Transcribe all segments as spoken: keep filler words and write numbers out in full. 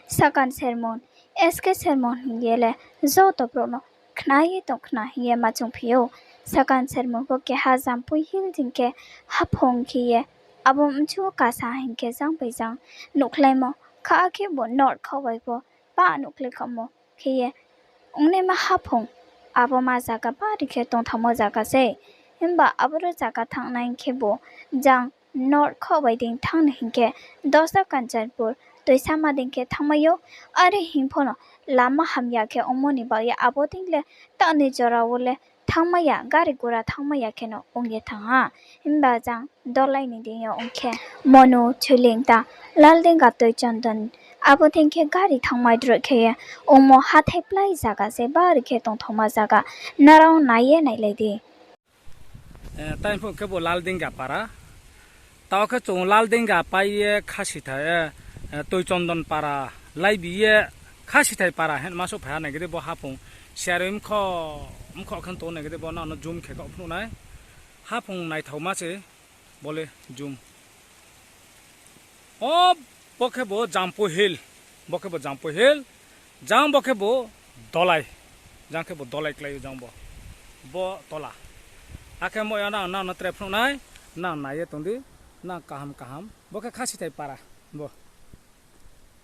Sakan Sermon, S K Sermon hing ye le joto brouh no khna ye tong khna hing ye ma choungphi ou. Sakan Sermon pho keha Jampui Hill dei khe haphung khe ye, abo mchu kasa hing khe jang bai jang nuhkhlaimo, kha khebu north khaoh bai pho pah nuhkhlai khaohmo khe ye ongnaima haphung, abo ma zaga bari khe tongthaomo zaga sei. Himba aboro zaga thanngnai khebu jang north khaoh bai dei thanng ni hing khe Dosa Kanchanpur toisama dei khe thanngmai ou. Are hing pho no lama hamya khe ongmo ni baoh ye abo dei le taoh ni jora wo le thanngmai ya, gari gura thanngmai ya kheno ong ye thanng ha. Himba jang Dolai ni deing yo ong khe Monu, Chuiling ta, Laldinga, Toichondon, abo dei khe gari thanngmai droih khe ye ongmo hathái plái zaga se, bari khe tongthaoma zaga. Nrao nai ye nailai di. Tini phuh khebu Laldinga para. Taoh khe chung Laldinga pai ye Khasithai, Toichondon para laibi ye Khasithai para hingma souhphai ha nai khe de bo haphung. Siaroi mkho, mkho khe tong nai khe de bo nang no zoom khe khaoh phnuh nai. Haphung naithaoma se bo le zoom. O, bo khebu Jampui Hill. Bo khebu Jampui Hill. Jang bo khebu Dolai. Jang khebu Dolai klái ou jang bo. Bo tola. Akhe mo ya nang, nang no tre phnuh nai. Nang nai ye tong di. Nang kaham kaham. Bo khe Khasithai para. Bo.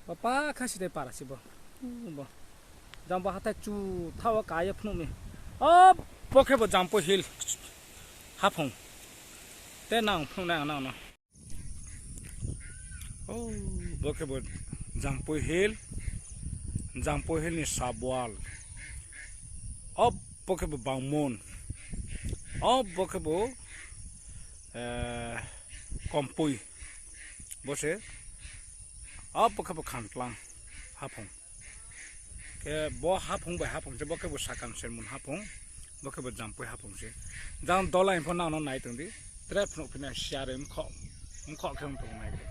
Bo pa Khasithai para se bo. Bo. Jang bo hathái chu thaoh wo ka ye phnuh mi. O, bo khebu Jampui Hill. Haphung. Te nang phnuh nai ang nang no. O, bo khebu Jampui Hill, Jampui Hill ni sabwal. O, bo khebu Bangmun. O, bo khebu, Kompui. Bo se. O, bo khebu Khantlang haphung. Khe bo haphung bai haphung se, bo khebu Sakan Sermon haphung, bo khebu Jampui haphung se. Jang Dolai pho nang no nai tong di, tre phnuh phi nai siaroi mkho, mkho khe ong tong nai di.